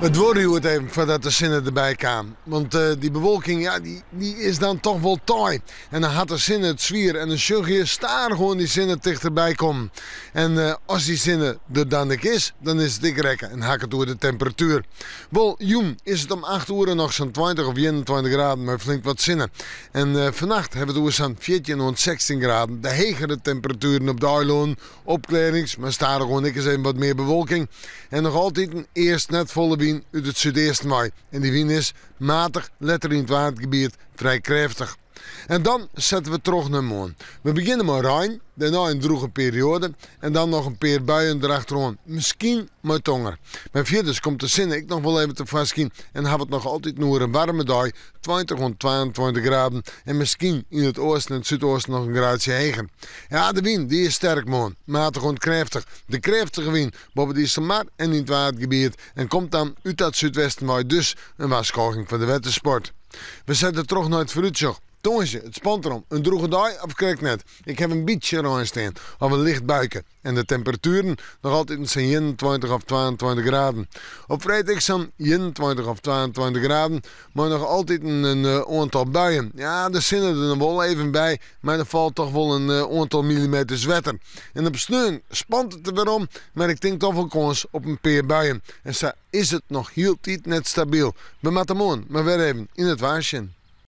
It duorre hjoed even foardat de sinne derby kaam. Want dy bewolking, ja, dy is dan toch wol taai. En dan hat de sinne it swier en dan sjogge je stadichoan dy sinne tichterby kommen. En as dy sinne der dan ek is, dan is it ek rekke en ha ik it oer de temperatuer. Wol, jûn is it om acht oere noch sa'n 20 of 21 graden mei flink wat sinne. En fannacht hawwe we it oer sa'n 14 oant 16 graden. De hegere temperatueren op de eilannen, opklearrings, mar stadichoan ek ris even wat mear bewolking. En noch altiten earst net folle wyn út it súdeasten wei. En dy wyn is matich, letter yn it Waadgebiet frij krêftich. En dan sette we troch nei moarn. We begjinne mei rein, dêrnei in drûge perioade en dan noch in pear buien derachteroan, miskien mei tonger. Mar fierders komt de sinne ek noch wol even tefoarskyn en hawwe we it noch altiten oer in waarme dei, 20 oant 22 graden en miskien yn it oasten en it súdoasten noch in graadsje heger. Ja, de wyn dy is sterk moarn, matich oant krêftich. De krêftige wyn boppe de Iselmar en yn it Waadgebiet en komt dan út dat súdwesten wei, dus in warskôging foar de wettersport. We sette troch nei it foarútsjoch. Tongersdei, it spant derom, in drûge dei of krekt net? Ik haw in bytsje rein stean, of in licht buike. En de temperatueren noch altiten sa'n 21 of 22 graden. Op freed ek sa'n 21 of 22 graden, mei noch altiten in oantal buien. Ja, de sinne der noch wol even by, mar der falt toch wol in oantal millimeters wetter. En op sneon spant it der wer om, mar ik tink toch wol kâns op in pear buien. En sa is it noch hieltyd net stabyl. We moatte moarn mar wer even yn it waar sjen.